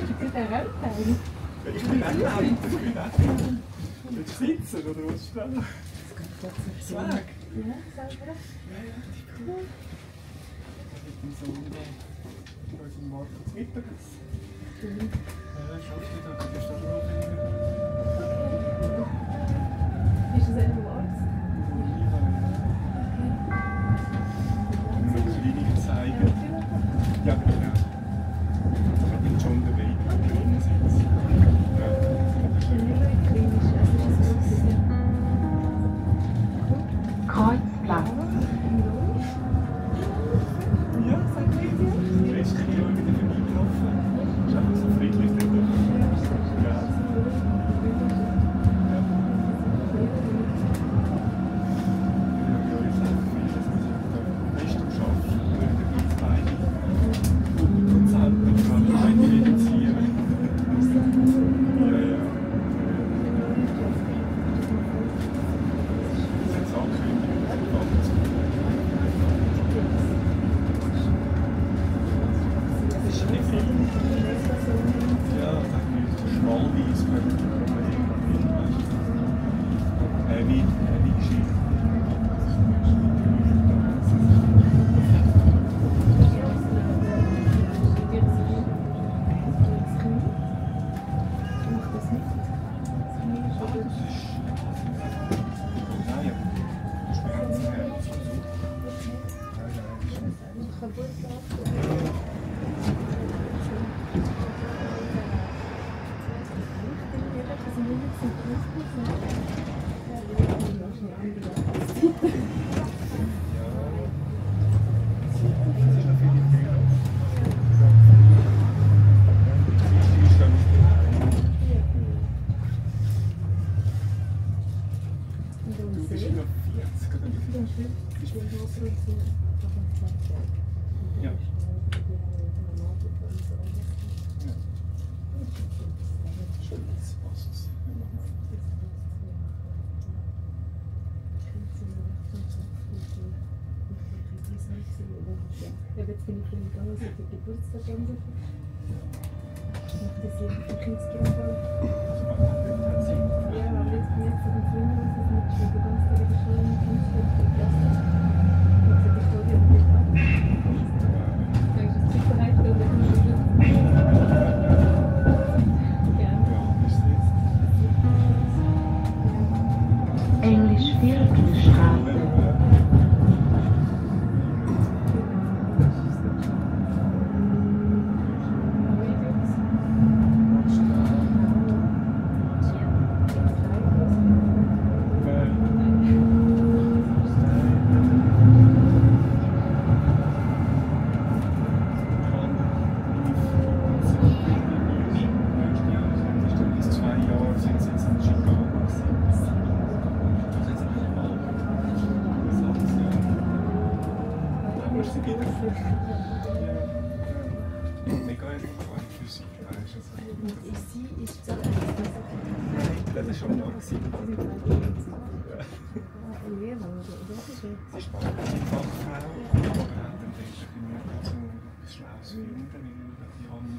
du den Röntgen? Ich bin auch leid, ich bin auch leid. Willst du sitzen oder was du da? Das weg? Ja, selber. Ja, die cool. Ich bin so bei unserem Morgen zum Mittagessen. Ja, ich hoffe, da kannst du schon noch Ist das irgendwo Arzt? Nur noch Klinik zeigen. Ja, genau. Ich bin schon der Weg in die Klinik sitzen. Ja, das ist schön. Kreuzplatz. Ja, die letzte Kilo wieder vorbeigelaufen. Das ist einfach so friedlich dort. Ja. Jetzt bin ich für die Ganze für die Geburtstag angefangen. Ich mache das hier für Kindesgärten. Ja, aber jetzt bin ich für den Film, was ist mit der Geburtstag der Schule und Kindesgärten für die Klasse. Ich habe gesagt, ich hole dir nicht ab. Dann ist es Sicherheit, weil wir können schon Englisch Viertelstraße. Das ist schon noch gewesen. Sie ist Fachfrau, aber dann denke ich mir so etwas Schlaues finden, weil die haben